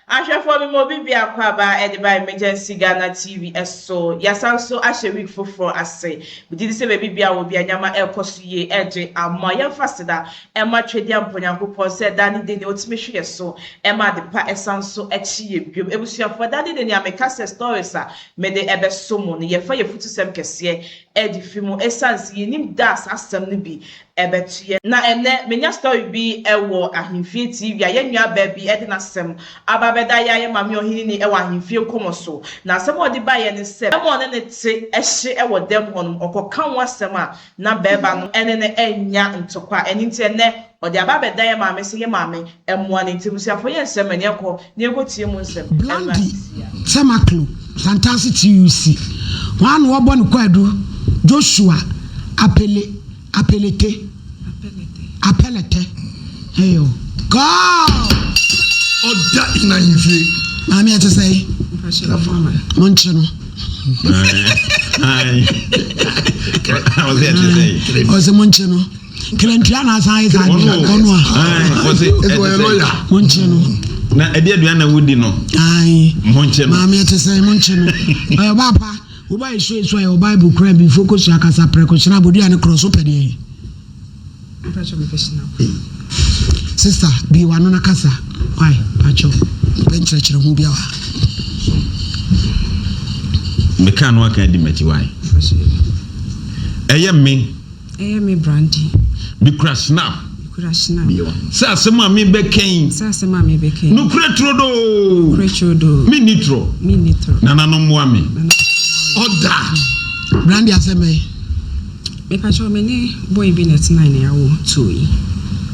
Ahwɛfoɔ me ma obi biako aba ɛde ba Emergency Ghana TV ɛso. Yɛasan so ahyɛ week foforɔ ase. Megye di sɛ baabi bia wɔ bia nyama ɛrekɔ so yie ɛgye ama. Yɛmfa seda ɛma Twedeɛ Mpo Nyankopɔn sɛ da ne de nea ɔtumi hwe yɛ so ɛma ade pa ɛsan so ɛkye yɛ biom. Abusuafoɔ, da ne de nea meka sɛ stories a mede ɛbɛso mo no, yɛfa yɛ futusɛm kɛseɛ ɛde fi mu ɛsiane sɛ yɛnim da a saa asɛm no bi ɛbɛto yɛn. Na ɛnnɛ menya story bi ɛwɔ Ahemfie TV a yɛn nua baa bi ɛde n'asɛm aba abɛda yɛ a yɛ maame ɔheneni ɛwɔ Ahemfie nkɔmɔ so. Na asɛm a ɔde baeɛ ne sɛ bɛɛma a ɔne no te ɛhye ɛwɔ dɛm hɔ nom ɔkɔka ho asɛm a na bɛɛba no ɛne no ɛnnya ntɔkwa, ɛno nti ɛnnɛ ɔde aba abɛda yɛ maame sɛ yɛ maame ɛmoa no. Nti abusuafoɔ yɛ nsɛm ɛne ɛkɔ na yɛnkɔ tie mu nsɛm ɛmmra Blondy sisia. Tamaklo, Santase TUC, Hwan na wɔbɔ no kwaadu? Joshua Apele Apelete Apɛlɛtɛ Eyo God! Ɔda in ahemfie. Maame ɛte sɛn? Monkye no. Ɔsɛ monkye no. Krantua na asan ayɛ saa deɛ ɔno a. Monkye no. Na ɛde aduane na wodi no. Monkye no. Maame ɛte sɛn? Monkye no. Ɔyɛ ɔbaa pa. Wo ba esu esu a yɛwɔ bible kura bi fo kosua kasa prɛko hyena bodua ne korɔ so pɛ deɛ yi. Sister bie wano na kasa why pakyɛw mpɛ nkyerɛkyerɛ ho bia wa. Meka no aka adi makyi why. Ɛyɛ me. Ɛyɛ me Brandy. Mekura snap. Mekura snap. Sɛ asɛm a mebɛka yi. Sɛ asɛm a mebɛka yi. Nokorɛ turodoo. Nokorɛ turodoo. Menni torɔ. Menni torɔ. Nananom mmoa me. Ɔda. Brandy asɛm bɛn? Mepakyɛw me ne boy bi na ɛtenae na yɛawo two yi.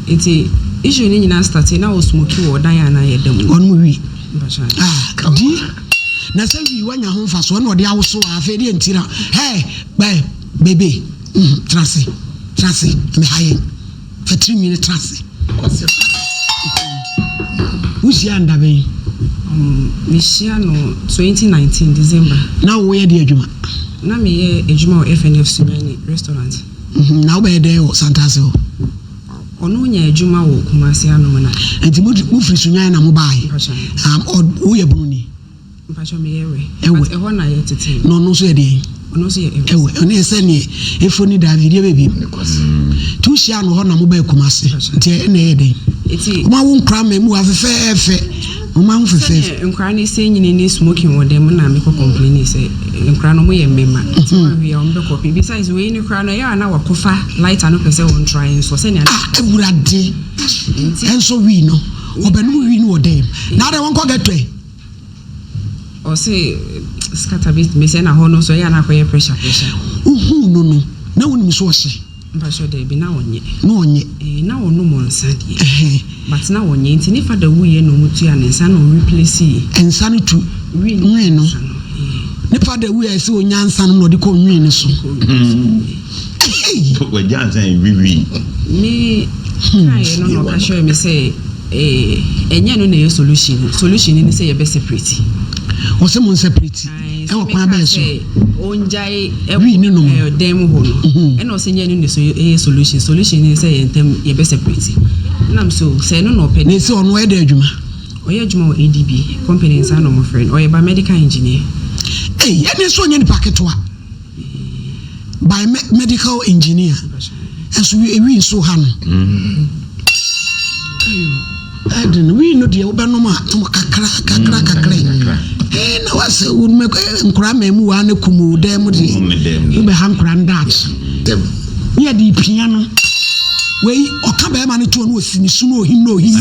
Nti issue no nyinaa startee na ɔsmoki wɔ ɔdan a na yɛda mu no. Ɔnom wi. Mpakyɛw. Ah, di. Na sɛ wi wanya ho mfasoɔ na ɔde awoso a afei deɛ ntira. Hey, bɛ, baby. Mm, tena ase, tena ase, mmeha yɛn. Fa tirinwi no tena ase. Wohyia no da bɛn? Um, mehyia no 2019 December. Na woyɛ deɛ adwuma? Na meyɛ adwuma wɔ FNF Sunyani restaurant. Mm -hmm. Na wobɛyɛ dɛn wɔ Santase hɔ? Ɔno nya adwuma wɔ Kumasi anom na. Nti mofiri Sunyani na mobaeɛ? Um, woyɛ Bununi? Mpakyɛw meyɛ wɛ. Ɛwɛ. But ɛhɔ na yɛ tete me. Na ɔno nso yɛ deɛn? Ɔno nso yɛ ɛwɛ. Ɛwɛ. Ɔno yɛ sɛ neɛ efo ne David yɛ baabi. Nti wohyia no hɔ na mobaa Kumasi. Nti ɛna ɛyɛ dɛn? Nti. Wɔn awo nkora mma mu afɛfɛɛfɛ. Wɔn aho fɛfɛɛfɛ. Sɛdeɛ nkora no sɛ nyini ne smoking wɔ dɛm na mekɔ complaini sɛ nkora no wɔyɛ mmɛma. Nti wɔn ahwɛ a wɔn bɛ kɔpi. Besides wei no koraa no ɛyɛ a na wakɔfa lighter no pɛ sɛ wɔn try nso sɛnea. Ah Awurade. Ɛnso wii no wɔbɛnom wii no wɔ dɛm. Na adɛn wɔnkɔ ghetto ɛ? Ɔse scatter bi tumi sɛ na hɔ no nso ɛyɛ a na akɔyɛ pressure pressure. Wohuu no no na wonim sɛ ɔhye? Mpakyɛw daabi na ɔnyɛ. Na ɔnyɛ. Ɛɛ na ɔnom nsa deɛ. Ɛhɛn. But na ɔnyɛ nti ne father wuiɛ na ɔmo tua ne nsa na ɔreplace. Nsa no tu Wii nwii no. Nsa no ɛɛ. Ne father wuiɛ a ɛsɛ ɔnya nsa nom na ɔde kɔ nwii no so. Ɛhei. Wagya nsa yi wiwii. Me kaeɛ no na ɔka kyerɛɛ me sɛ. Eh ɛnyɛ ɛno na ɛyɛ solution no, solution no ne sɛ yɛbɛ separate. Ɔsɛ mo nseparate ɛwɔ kwan bɛn so? Ɔngyae Wii ne nom no. Dan mu hɔ no, ɛna ɔsɛ nyɛ ɛno na ɛyɛ solution, solution no ne sɛ yɛn ntam yɛbɛ separate. Ɛna me sɛ oh sɛ ɛno na ɔpɛ Na ɛsɛ ɔno ɔyɛ dɛn adwuma? Ɔyɛ adwuma wɔ ADB company no saa na wɔfrɛ no, ɔyɛ biomedical engineer. Ei ɛneɛ sɛ ɔnyɛ nipa ketewa. By medical engineer ɛso ewi nso ha no ɛden wii no deɛ wobɛnom a nom kakra kakra kakra ɛɛ na wasɛ wonum nkora mmamu waa ne kum wo dan mu deɛ wobɛha nkora no daakye ne yɛde pia no wei ɔka bɛrima no toɔ no ɔsi ne su no ɔhim no ɔhim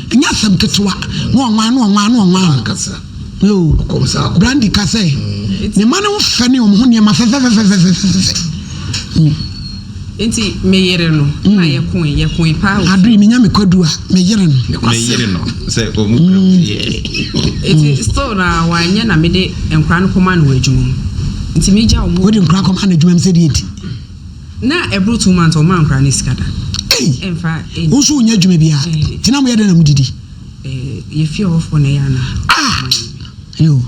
ɛnyɛ asɛm ketewa na ɔnwan na ɔnwan na ɔnwan. Yoo, Brandy ka sɛ, Ne mma no ho fɛ ne wɔn ho nneɛma fɛfɛfɛfɛfɛfɛ. Nti me yere no na yɛkoe, yɛkoe paa wɔ fie. Adri, menya me kwadu a, me yere no. Me yere no sɛ wɔn kura fie. Nti still na wanyɛ na mede nkora no kɔma no wɔ adwuma mu. Nti megya wɔn. Wode nkora kɔma no adwuma mu sɛ deɛ nti? Na ɛboro 2 months ɔmaa nkora no sika da. Ei! Ɛmfa. Wo nso wonyɛ adwuma biara. Nti na moyɛ dɛn na modidi? Yɛ fie hɔfoɔ na ɛyɛ ana? Ah! Yo.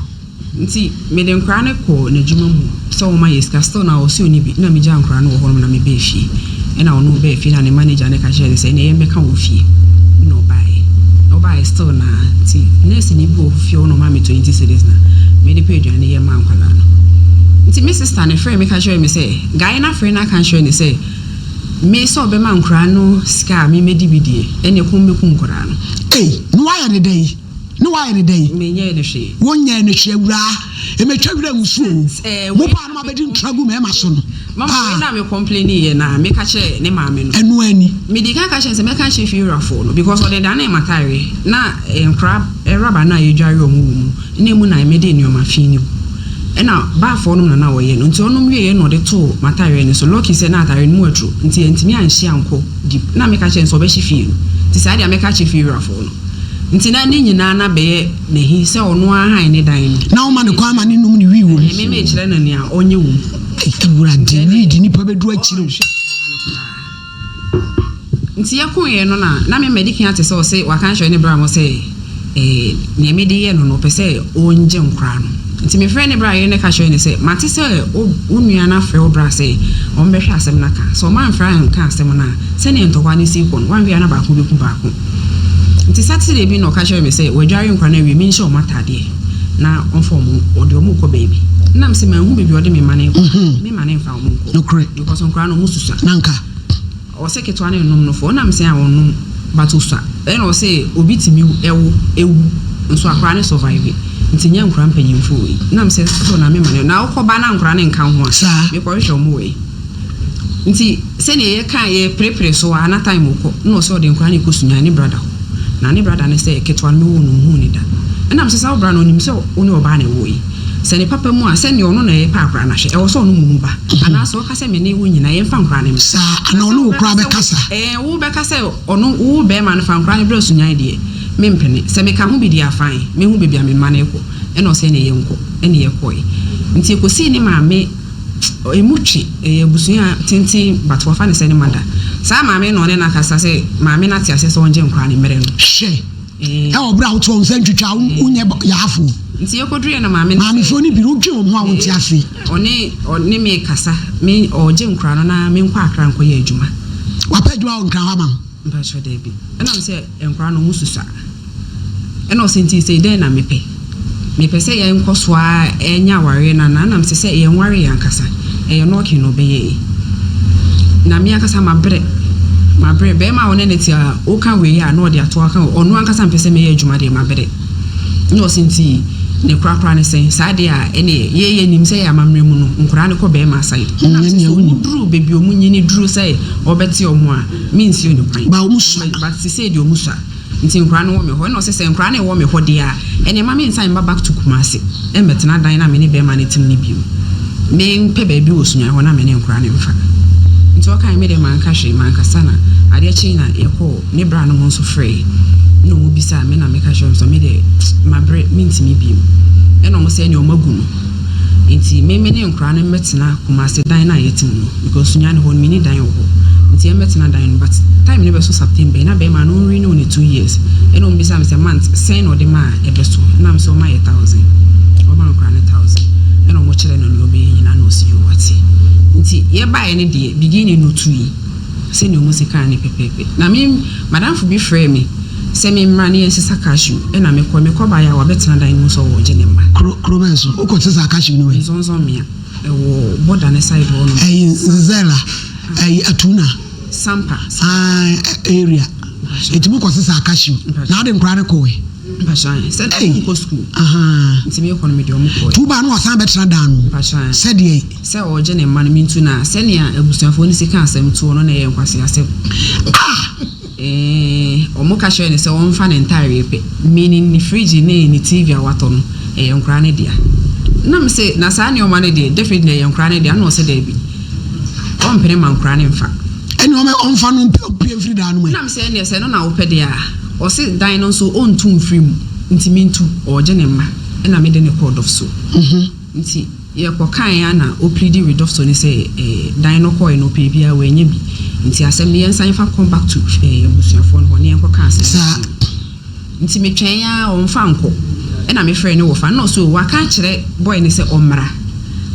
Nti mede nkwadaa no kɔɔ n'adwuma mu sɛ wɔma yɛ sika still na ɔse ɔnni bi na megyaa nkwadaa no wɔ hɔnom na mebaa fie ɛna ɔno baa fie na ne manager no ka kyerɛɛ no sɛ ɛnna yɛmmɛka wɔ fie na ɔbaeɛ na baeɛ still naa nti nurse ni bi wɔ fie hɔ na ɔmaa me 20 cedis na mede pɛ aduane yɛ maa nkwadaa no. Nti me sister no frɛɛ me ka kyerɛɛ me sɛ guy no afrɛ no aka akyerɛ no sɛ me sɛ ɔbɛma nkwadaa no sika a me mɛdi bi deɛ ɛneɛ kɔm bɛku nkwadaa no. Ei, na woayɛ no dɛn? Ne woayɛ no dɛn? Menyɛɛ no hwee. Wonyɛɛ no hwee, awuraa. Emetwa wira ngu so o. Mo paa no mabɛdi ntra gu mmarima so no. Mama wei na me complaini yɛ na meka kyerɛ ne maame no. Ɛno ara ni. Medi kan ka kyerɛ no sɛ mɛka akyerɛ fiewurafoɔ no because ɔde danee m'ataareɛ na nkora rubber no a yɛdware wɔn wɔ mu na emu na mede nnoɔma fi no gu ɛna baafoɔ nom na na wɔyɛ no nti ɔnom wieɛ na ɔde too m'ataareɛ no so lucky sɛ na ataareɛ no mu aduro nti antumi anhye ankɔ deep na meka kyerɛ no sɛ ɔbɛhye fie no nti saa deɛ mɛka akyerɛ fiewurafoɔ no. Nti na ne nyinaa na bɛyɛ n'ahi sɛ ɔno ara hann ne dan no. Na woma no kwan ma ne nom ne wii wɔ mu. Ɛɛ, me mekyerɛ no nea ɔnyɛ wɔ mu. Ei, Awurade, wii de nipa bɛduru akyiri o. Ɔnhwɛ akwadaa no koraa. Nti yɛkoeɛ no na, na me madi kan ate sɛ ɔse waka akyerɛ ne bra mo sɛ, ɛɛ, nea mede yɛ no no, ɔpɛ sɛ ɔngye nkwadaa no. Nti mefrɛɛ ne bra yere no ka kyerɛɛ no sɛ, Mate sɛ wo wo nua no afrɛ wo bra sɛ ɔmmɛhwɛ asɛm no aka. Sɛ ɔmamfrɛ anka asɛm no a, sɛdeɛ ntɔkwa no si rekɔ no, woanhwɛ a na baako bɛku baako. Nti Saturday bi na ɔka kyerɛɛ me sɛ wadware nkwadaa no awie, menhyɛ wɔn ataadeɛ na ɔmfa wɔn, ɔde wɔn rekɔ baabi. Ɛna mese manhu baabi a ɔde me mma no rekɔ, me mma no mfa wɔn nkɔ. Nokorɛ. Because nkwadaa no wɔn susua. Na anka. Ɔse ketewa no nnom nofo, ɛna mese a ɔnnom but osua. Ɛna ɔse obi tumi wo ewu nso akwadaa no survive nti nyɛ nkwadaa mpanyinfoɔ wei. Ɛna mese so na me mma no, na wokɔ ba na nkwadaa no nka wo ho a, Saa. mekɔhwehwɛ wɔn wɔ he? Nti sɛdeɛ yɛka yɛprepre so a na time rekɔ na ɔsɛ ɔde nkwadaa no rekɔ Sunyani ne brada hɔ na ne brada no sɛ ketewa no mewoo no ɔnhuu no da ɛna mesɛ saa wo bra no ɔnim sɛ wo ne ɔbaa na ɛwoo yi sɛ ne papa mu a sɛdeɛ ɔno na ɛpɛ akwadaa no ahwɛ ɛwɔ sɛ ɔno mmom ba anaasɛ ɔka sɛ me ne wo nyinaa yɛmfa nkwadaa no mmra Saa anaa ɔne wo koraa bɛkasa. Ɛɛ wo bɛka sɛ ɔno wo bɛɛma no fa nkwadaa no bra Sunyani deɛ mempene sɛ meka ho bi deɛ a fine mehu baabi a me mma no rekɔ ɛna ɔsɛ ɛneɛ yɛnkɔ ɛne yɛkɔe nti ɛkɔsii ne maame Emu twe, ɛyɛ abusua tenten but wɔfa no sɛ ne mother. Saa maame no na ɔne no akasa sɛ maame no ate aseɛ sɛ ɔngye nkwadaa no mmerɛ no. Hwɛ, ɛwɔ berɛ a wote wɔn nsa ntwitwa a wonyɛ yaafoɔ. Nti yɛkɔduruiɛ no maame no sɛ. Maamefoɔ no bi no wodwen wɔn ho a wonte aseɛ. Ɔne ɔne me rekasa, me ɔregye nkwadaa no na menkɔ Accra nkɔyɛ adwuma. Wapɛ adwuma wɔ Nkran hɔ ama wo? Mpakyɛw daabi. Ɛna mesɛ nkwadaa no wɔn susua. Ɛna ɔse nti sei dɛn na mepɛ? Mepɛ sɛ yɛnkɔ so ara nya awareɛ no anaa? Ɛna mese sɛ yɛnwareeɛ ankasa, ɛyɛ nɔɔke na ɔbɛyɛeɛ. Na me ankasa mabrɛ, mabrɛ. Barima a wo ne no te a woka wei a na ɔde ato aka wei, ɔno ankasa mpɛ sɛ mɛyɛ adwuma deɛ mabrɛ. Ɛna ɔse nti ne korakora ne sɛn? Saa deɛ a ɛneɛ yɛ yɛnim sɛ yɛ amammerɛ mu no nkwadaa no kɔ barima side. Ɛna mese sɛ wɔn duru baabi a wɔn nyini duru sɛ ɔbɛte wɔn a, mensiw no kwan. But sesei deɛ wɔn sua. Nti nkwadaa no wɔ me hɔ. Ɛna ɔse sɛ nkwadaa no wɔ me hɔ deɛ a, ɛneɛ mma mensan mma back to Kumasi mmɛtena dan no a me ne bɛɛma no te mu no bio. Mempɛ baabi wɔ Sunyani hɔ na me ne nkwadaa no mfa. Nti ɔkaeɛ me deɛ manka hwee, mankasa na adeɛ kyee na yɛkɔɔ ne bra nom nso frɛɛ na ɔmo bisaa me na meka kyerɛɛ ɔmo sɛ me deɛ mabrɛ mentumi bio. Ɛna ɔmo sɛ ɛneɛ ɔmo agu no. Nti me me ne nkwadaa no mmɛtena Kumasi dan no a yɛte mu no because Sunyani hɔ no menni dan wɔ hɔ nti yɛmmɛtena dan no but time no bɛso September yi na bɛɛma no ɔnrenew ne 2 years ɛna ɔmo bisa me sɛ month sɛn na ɔde ma a ɛbɛso ɛna me sɛ ɔma yɛ thousand ɔma nkwadaa no thousand ɛna ɔmo kyerɛ no nea ɔbɛyɛ nyinaa na ɔsi yoo wate nti yɛbaeɛ no deɛ beginning no tui sɛnea ɔmo si kaa no pɛpɛɛpɛ na me madamfo bi frɛɛ me sɛ me mmra ne yɛnsesa cashew ɛna mekɔ mekɔ baeɛ a wabɛtena dan no mu sɛ ɔregye ne mma. Kuro kuro bɛn so wokɔ sesa cashew no wɛ? Nzɔnzɔnmea ɛwɔ border ne side hɔ nom. Ɛyi Nzɛla ɛyi Atuna. Sampa. Aah area eti mo kɔ sesa cashew na ade nkora no kɔɛ. Mpakyɛw sɛ na ɔmo kɔ school. Nti me kɔ no me de ɔmo kɔɛ. Tuba no wasan bɛtena dan no mu. Mpakyɛw. Sɛdeɛ. Sɛ ɔregye ne mma no me ntu no a sɛnea abusuafoɔ no si ka asɛm toɔ no na ɛyɛ nkwaseasɛm. Ah! Eeh ɔmo ka kyerɛɛ no sɛ ɔnfa ne ntaareɛ pɛ meaning ne fridge ne ne TV a watɔ no ɛyɛ nkoraa no dea. Na me se na saa nnoɔma no deɛ definitely ɛyɛ nkoraa no dea ɛna ɔse daabi ɔmpene ma nkoraa no nfa. Ɛne ɔmɛ ɔnfa no mpue mfiri dan no mu ɛ. Na me se ɛneɛ sɛ ɛno na wopɛ deɛ a ɔse dan no nso ɔntu mfiri mu nti mentu ɔɔgye ne mma ɛna mede no kɔɔ Dɔfso. Nti yɛkɔ kae a na ɔplidi with doctor no sɛ eh dan no kɔɛ no ɔpɛɛ biaa wannya bi nti asɛm no yɛnsan mfa kɔ back to eh abusuafoɔ no hɔ na yɛnkɔ ka asɛm no Saa. bio. Nti metwɛn aa ɔmfa nkɔ ɛna me frɛɛ ne wɔfa no na ɔse oh waka akyerɛ boy no sɛ ɔmmra.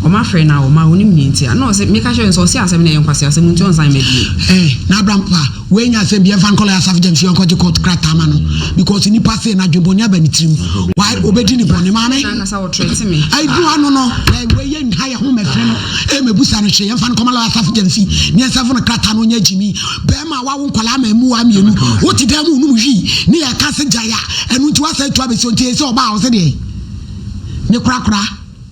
Ɔmo afrɛ no a ɔma onim nea nti a na ɔse meka kyerɛ no sɛ ɔse asɛm no ɛyɛ nkwaseasɛm nti ɔnsan mma bio. Eh, na Abraham pa, wei nya asɛm bi ɛmfa nkɔlɔ asafo gyam fie ɔnkɔgye court krataa ma no because nipa sei na adwembɔne aba ne tirim. Why obedi ne bɔne maame? Na ankasa ɔtrɛte me. Ayi du ano no, eh, wei yɛ nha yɛ ho mɛfrɛ no. Eh, mebusa no hwɛ yɛmfa no kɔma lɔya asafo gyam fi. Ne yɛnsɛfo no krataa no ɔnyɛ gyimi. Bɛrima a wawo nkɔlaa ama mu wa mmienu. Wote dan mu num hwii ne yɛka se gyae a, ɛno nti wasa atu abɛsi nti ɛsɛ ɔbaa wo se deɛ. Ne korakora.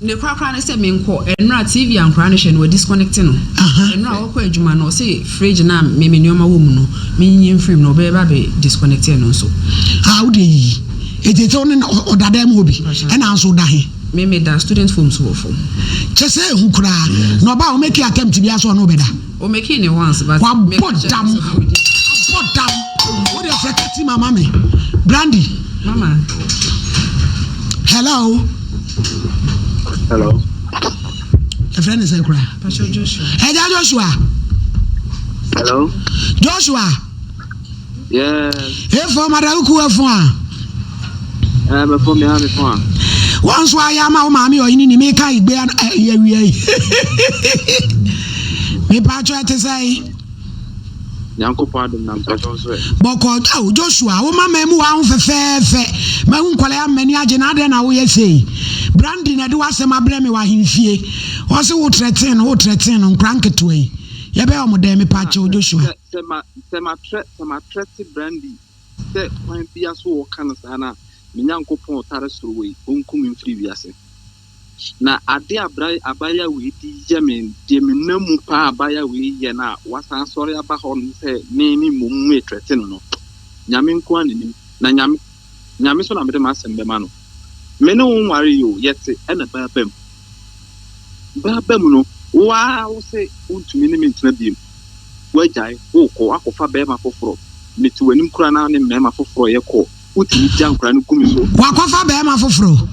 Ne korakora ne sɛ menkɔ. Ɛnora TV a nkora no hwɛ no, wɔdisconnect no. Ɛnora wɔkɔ adwuma no, ɔse fridge no a me me nneɛma wɔ mu no, menyiyi mfiri mu no, ɔbɛyɛ ba bɛ disconnect ɛno nso. Ah, wo deɛ yiyi. Eti sɛ wo ne ɔda dan mu hɔ bi, ɛna nso woda he? Me meda student home so wɔ fam. Kyɛ sɛ ehu koraa. Na ɔbaa a ɔmake attempt biara sɛ ɔne wo bɛda? Ɔmake ne once but. Wabɔ dam. Abɔ dam. Wo deɛ frɛ Katima ma me. Brandy. Mama. Hello. Hello. Ɛfrɛ ne sɛ kora. Pastor Joshua. Ɛgya Joshua. Hello. Joshua. Yes. Efo madakuku efo a. Eh, me fo me ha me fo a. Wɔn nso ayɛ ama wo maame ɔyene ni meka igbe awia yi. Mepa atwa ɛte sɛ. Nyankopɔn adom na mpakyɛw nso ɛ. Bɔkɔ oh Joshua wo mama mu wa ho fɛfɛɛfɛ mahu nkwadaa ama m'ani agye na adɛn na woyɛ sei Brandy na ɛde w'asɛm abrɛ me wɔ ahemfie ɔse wo trɛten no wo trɛten no nkora nketewa yi yɛbɛyɛ ɔmo dɛn mepa kyɛw Joshua. Sɛ ma sɛ ma trɛ sɛ ma trɛte Brandy sɛ kwan bia so wɔka no saa na me Nyankopɔn ɔtare soro wei ɔnku me mfiri wiase. Na ade a bra abaayewa wei de yɛ me, deɛ menam mu paa abaayewa wei yɛ no a wasan asɔre aba hɔ nom sɛ me me mmom meretrɛte no no, Nyame nko ara na nim. Na Nyame, Nyame so na mede m'asɛm bɛma no. Me ne wo nwaree o, yɛte ɛna baa ba mu. Baa ba mu no, wo ara wo se wontumi ne me ntena biom. Woagyae, worekɔ, woakɔfa barima foforɔ. Mete w'anim koraa na wo ne mmarima foforɔ yɛ kɔ, wotumi gya nkwadaa no gu me so. Wakɔfa barima foforɔ.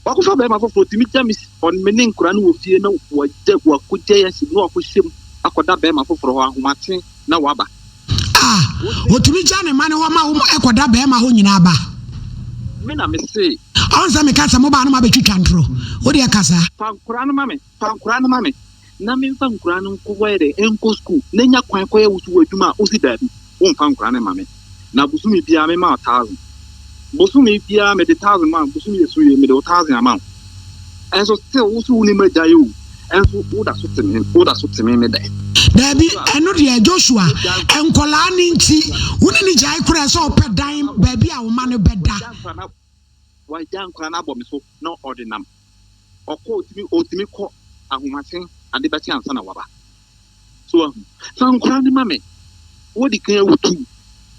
Wakɔfa barima foforɔ, ɔtumi gya me ɔne me ne nkwadaa no wɔ fie na wagya wakɔgya yɛn asi mu na wakɔhyɛ mu akɔda barima foforɔ hɔ ahomakye na waba. Ah, ɔtumi gya ne mma no hɔ ma wɔn kɔda barima hɔ nyinaa ba. Me na mese. Ɔn sɛ meka sɛ mobaa no mabɛtwitwa ntorɔ, wo deɛ kasa. Fa nkwadaa no ma me, fa nkwadaa no ma me na memfa nkwadaa no nkɔ wɔyɛ dɛ nkɔ sukuu na nya kwan kɔyɛ wo so w'adwuma a, wosi daabi, womfa nkwadaa no mma me. Na bosome biara mema wo thousand. Bosome biara mede thousand ma wo, bosome yɛ so wie mede wo thousand ama wo. Ɛnso still wo so wo ne m'agya yɛ o, ɛnso woda so te me, woda so te me me dɛ. Daabi, ɛno deɛ Joshua, nkwadaa no nti, wo ne no gyae koraa sɛ ɔpɛ dan baabi a wo mma no bɛda. Wagya nkwadaa no abɔ me so na ɔde nam. Ɔkɔ ɔtumi ɔtumi kɔ ahomakye ade bɛkye ansa na waba. So wahu? Fa nkwadaa no ma me. Wodi kan awu tu.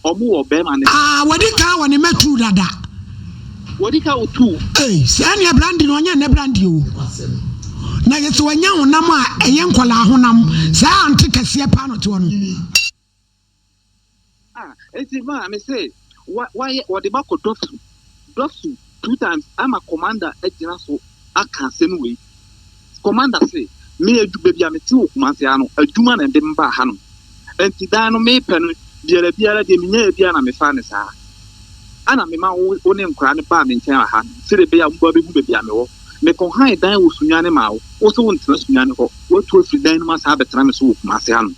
Ɔmo wɔ bɛrima ne. Ah, wadi kan wɔ ne mma tu dada. Wadi kan wɔ tu. Ei, saa nea brandy no ɔnyɛ nnɛ brandy o. Na yɛ sɛ wanya honam a ɛyɛ nkwadaa honam. Saa ante kɛseɛ paa na ɔte hɔ no. Ah, enti maa me se wa wayɛ wɔde ba kɔ dɔsu dɔsu two times ama commander agyina so aka asɛm wei. Commander se me adu baabi a mete wɔ Kumasi ha no adwuma na ɛde me baa ha no. Enti dan no mepɛ no biara biara deɛ menyaeɛ biara na mefaa no saa. Ana mema wo wo ne nkwadaa no baa me nkyɛn wɔ ha sɛdeɛ ɛbɛyɛ a moba bɛhu baabi a mewɔ. Mekɔhan dan wɔ Sunyani maa wo, wo se wontena Sunyani hɔ, woatu afiri dan no mu asan abɛtena me so wɔ Kumasi ha nom.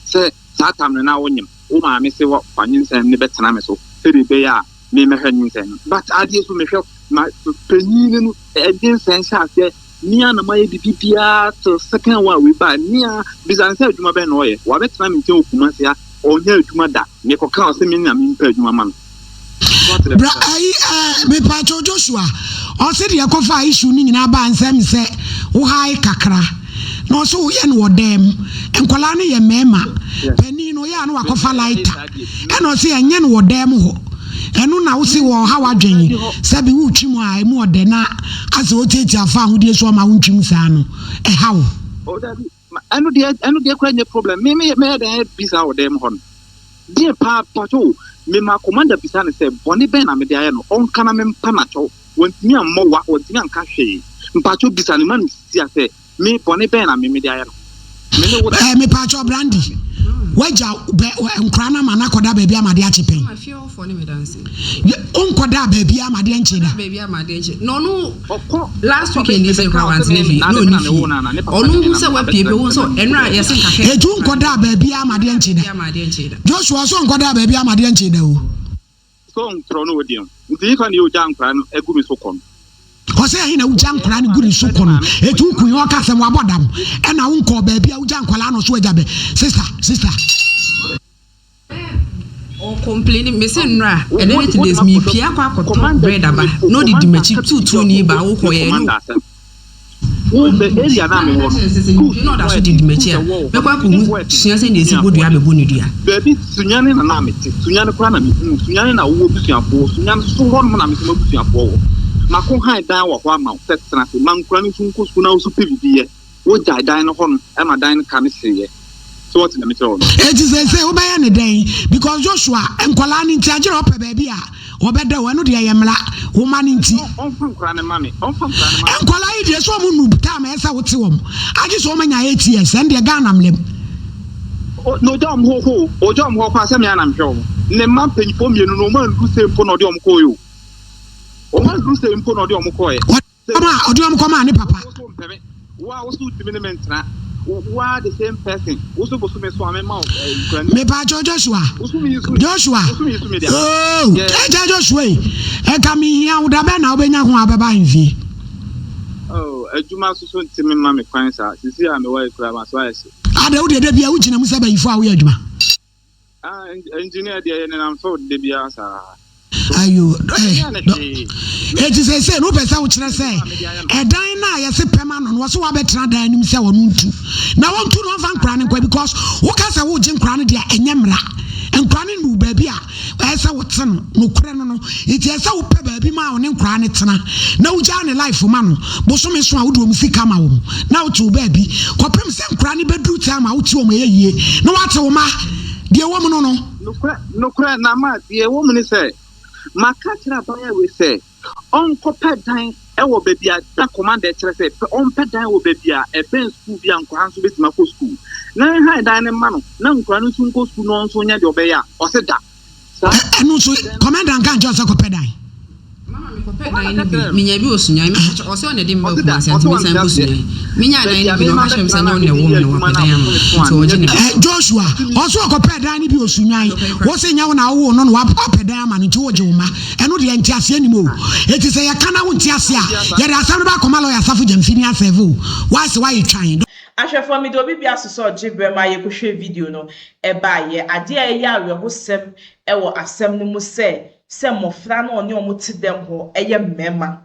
Sɛ saa tam no na wonyem, wo maame se wa fa nyinsɛn no bɛtena me so sɛdeɛ ɛbɛyɛ a me mɛhwɛ nyinsɛn no. But adeɛ so mehwɛ ma panyin no nyinsɛn hyɛ aseɛ mea na mayɛ biribi biara till second one wei baa mea bisa no sɛ adwuma bɛn na ɔyɛ wabɛtena me nkyɛn wɔ Kumasi ha ɔnyɛ adwuma da mekɔka ɔsɛ me na mempɛ adwuma ma no. Bra ayi ɛɛ mepatwo Joshua ɔse deɛ ɛkɔfa issue no nyinaa baa nsɛm sɛ wo hae kakra na ɔse woyɛ no wɔ dɛm nkwadaa no yɛ mmarima panin no ɔyɛ a na wakɔfa lighter ɛna ɔse ɛnyɛ no wɔ dɛm hɔ ɛno na wose wɔ ɔha wadwen sɛbi wotwi mu a emu ɔdɛ na asɛ wotiatia fa ahodie so ɔma wontwi mu saa no ɛha wo. Oh, dabi. Ɛno deɛ ɛno deɛ koraa nyɛ problem. Me me mɛyɛ dɛn bisa wɔ dɛm hɔ no. Deɛ paa pato me ma commander bisa ne sɛ bɔne bɛn na mede ayɛ no ɔnka na mempa n'akyɛw. Wɔntumi ammɔ wa wɔntumi anka hwee. Mpakyɛw bisa ne ma no sisi a sɛ me bɔne bɛn na me mede ayɛ no. Me ne wo. Ɛɛ mepatwɔ Brandy. Wagya bɛ nkora no ama no akɔda baabi ama adeɛ akye pɛn. Mama fie hɔfoɔ ne me danse. Wonkɔdaa baabi ama adeɛ nkye da. Baabi ama adeɛ nkye. Na ɔno Ɔkɔ last weekend yi sɛ nkora wantena fie na ɔni fie. Ɔno hu sɛ wapie pɛ wohu sɛ ɛnora yɛse nkakra. Eti wonkɔdaa baabi ama adeɛ nkye da. Joshua ɔse ɔnkɔdaa baabi ama adeɛ nkye da o. So ntorɔ no odi no nti nfa ne ogya nkora no agu me so kɔ no. Ɔsɛ ɛhe na wogya nkwadaa no gu ne so kɔ no eti wo kun ɔka asɛm wabɔ dam ɛna wo nkɔɔ baabi a wogya nkwadaa no so agya bɛ sister sister. Ɔcomplaini mese nnora ɛnɛ ne today's mepie akɔ akɔtɔ bread aba na ɔdidi m'akyi tuutuu ni ba wokɔ yɛ no. Wo bɛ area na me wɔ no school na ɔda so didi m'akyi a mɛkɔ akɔhu sua sɛ deɛ ɛsi bɔ dua bɛbɔ ne dua. Baabi Sunyani na na mete Sunyani koraa na mehuu Sunyani na wowɔ busuafoɔ Sunyani so hɔ nom na me nso m'abusuafoɔ wɔ Mako han dan wɔ hɔ ama wo sɛ tena ase ma nkura no nso nkɔ sukuu na wo nso pɛ biribi yɛ Wogyae dan no hɔ nom ma dan no ka me hyeeɛ So wote deɛ mekyerɛ wo no? Enti seesei wobɛyɛ no dɛn? Because Joshua, nkwadaa no nti, agyerɛ ɔpɛ baabi a ɔbɛda o, ɛno deɛ ɛyɛ mmara, wo mma no nti. Ɔmfa nkwadaa no mma me, ɔmfa nkwadaa no mma me. Nkwadaa yi deɛ sɛ wɔn nnu time a ɛsɛ sɛ wote wɔn, agye sɛ wɔn anya 8 years, ɛno deɛ Ghana mmara mu. Na ɔgya wɔn hɔ kɔ o, ɔgya wɔn hɔ kɔ a sɛ me ara na mehwɛ wɔn. Ne mma mpanyinfoɔ mmienu no, wɔn anduru sei mpo na ɔde wɔn kɔeɛ o. Wɔn anduru sei mpo na ɔde wɔn kɔeɛ. Ɔde wɔn a ɔde wɔn kɔmaa ne papa. Wo so mpɛ me. Wo a wo so wotumi ne me ntena. Wo ara the same person. Wo so bosome so a mema wo nkura ni. Mepaakyɛw Joshua. Wo so meyi so. Joshua. Wo so meyi so me dea. Oh, ɛgya Joshua yi. Ɛka mehia wo da bɛn na wobɛnya ho a wobɛba ahemfie? Oh, adwuma so so ntumi mma me kwan saa. Sisi a mewɔ yi koraa ma so ayɛ hye. Ada wo deɛ da bia wogyina mu sɛ bayifo a woyɛ adwuma. Ah, engineer deɛ yɛ nenam field da biara saa. Ayo, eh, dɔ. Eti sɛ sɛ no wopɛ sɛ wokyerɛ sɛ ɛdan no a yɛse pɛm ano no wɔso wabɛtena dan no mu sɛ ɔno ntu na wɔntu no ɔmfa nkora no nkɔ because woka sɛ wogye nkora no deɛ ɛnyɛ mmara nkora no nnu baabi a ɛyɛ sɛ wote no nokorɛ no no nti ɛsɛ sɛ wopɛ baabi ma wo ne nkora no tena na wogyaa ne life ma no bosome so a wode wɔn sika ma wɔn na wote wo baabi kɔpem sɛ nkora no bɛduru time a wote wɔn ɛyɛ yie na woate wo ma deɛ ɛwɔ mu no no. Nokorɛ, nokorɛ, na ma deɛ ɛwɔ mu ne sɛ, maka akyerɛ abaayewa wei sɛ ɔnkɔpɛ dan wɔ baabi a na commander kyerɛ sɛ pɛ ɔmpɛ dan wɔ baabi a ɛbɛn sukuu bi a nkwadaa nso bɛtumi akɔ sukuu na nhan dan no mma no na nkwadaa no nso nkɔ sukuu na ɔnso nyɛ deɛ ɔbɛyɛ a ɔse da. Saa Ɛno nso commander nka nkyerɛ sɛ kɔpɛ dan. Mama mekɔpɛ dan no bi menya bi wɔ Sunyani meka kyerɛ ɔsɛ ɔna de mba Kumasi nti mesan kɔ Sunyani menya dan no bi na ɔka kyerɛ me sɛ nyɛ ɔna ɛwɔ me na wapɛ dan ama me nti ɔgye ne ba. Joshua ɔsɛ ɔkɔpɛ dan no bi wɔ Sunyani wo se nyɛ wo na wowoo no na wapɛ dan ama no nti wogye wo ma ɛno deɛ nteaseɛ nim o eti sɛ yɛka na wonte aseɛ a yɛde asɛm no ba akɔma lɔya Asafo Gyamfi ne asɛve o woayɛ sɛ woayɛ twan. Ahwɛfoɔ mede obi bia so sɛ ɔgye berɛ ma yɛkɔhwɛ video no ɛbaeɛ. Adeɛ a ɛyɛ awerɛhosɛm wɔ asɛm no mu sɛ sɛ mmɔfra no ɔne wɔn te dɛm hɔ yɛ mmarima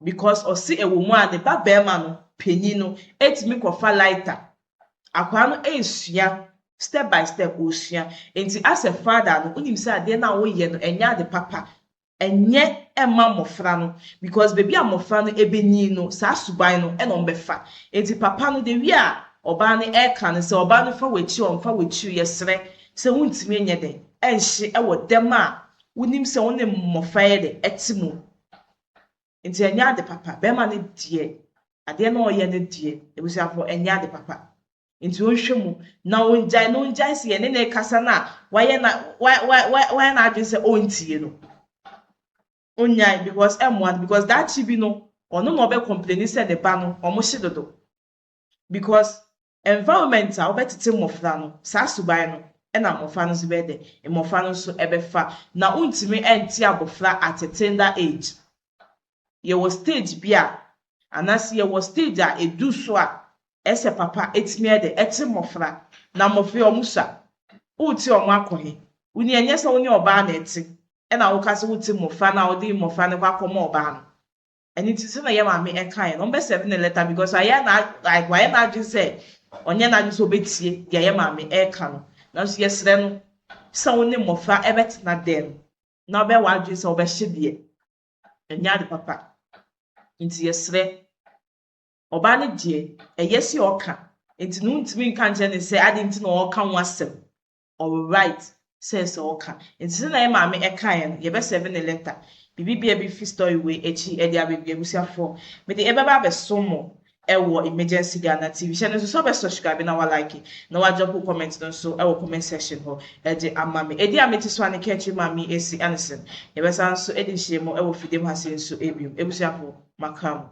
because ɔse ɛwɔ mu a ne ba barima no panyin no tumi kɔfa lighter. Akwadaa no resua step by step ɔresua nti as a father no wonim sɛ adeɛ no a woyɛ no ɛnyɛ ade papa ɛnyɛ ɛmma mmɔfra no because baabi a mmɔfra no ɛbɛnyin no saa suban no ɛna wɔbɛfa nti papa no the way a ɔbaa no ɛreka no sɛ ɔbaa no fa w'akyi ɔmfa w'akyi yɛsrɛ sɛ wontumi nyɛ dɛn ɛnhye ɛwɔ dɛm a wonim sɛ wo ne mmɔfra yɛ dɛ ɛte mu nti ɛnyɛ ade papa bɛrima no deɛ adeɛ no ɔyɛ no deɛ ebusuafoɔ ɛnyɛ ade papa nti ɔnhwɛ mu na ɔngyae na ɔngyae sɛ yɛne ne kasa no a wayɛ na wayɛ n'adwene sɛ ɔntie no ɔnyae because ɛmmoa no because daakye bi no ɔno na ɔbɛ complain sɛ ne ba no ɔmo hye dodo because environment a wobɛtete mmɔfra no saa suban no ɛna mmɔfra no nso bɛyɛ dɛ mmɔfra no nso ɛbɛfa na wontumi ɛnte abɔfra at a tender age yɛwɔ stage bi a anaasɛ yɛwɔ stage a edu so a ɛsɛ papa etumi ɛde ɛte mmɔfra na mmɔfra yi ɔmo sua wote ɔmo akɔ he woni ɛnyɛ sɛ wo ne ɔbaa na ɛte ɛna woka sɛ wote mmɔfra na wode mmɔfra no kɔ akɔma ɔbaa no ɛno nti sɛ na yɛ maame ɛka yɛ no ɔmbɛ send ne letter because ayɛ na like wayɛ n'adwene sɛ ɔnyɛ n'adwene sɛ ɔbɛtie deɛ yɛ maame ɛka no nanso yɛsrɛ no sɛ wo ne mmɔfra ɛbɛtena dɛm na ɔbɛyɛ w'adwene sɛ ɔbɛhye deɛ ɛnyɛ ade papa nti yɛsrɛ ɔbaa no deɛ ɛyɛ sɛ ɔka nti no ntumi nka nkyerɛ ne sɛ ade nti na ɔka ho asɛm ɔwɔ right sɛ sɛ ɔka nti sɛ na yɛ maame ɛka yɛ no yɛbɛ serve ne letter biribi bia bi fi story wei akyi ɛde abɛbi abusuafoɔ mede ɛbɛba abɛso mo. ɛwɔ Emergency Ghana TV. Hyɛ no nso sɛ wobɛ subscribe na wa like na wa drop wo comment no nso ɛwɔ comment section hɔ ɛde ama me. Ɛdi a mete so a ne kɛntwi maame Esi Anderson. Yɛbɛsan nso ɛdi nhyiamu ɛwɔ fidiem ha sei nso ɛbiom. Abusuafo, makra mo.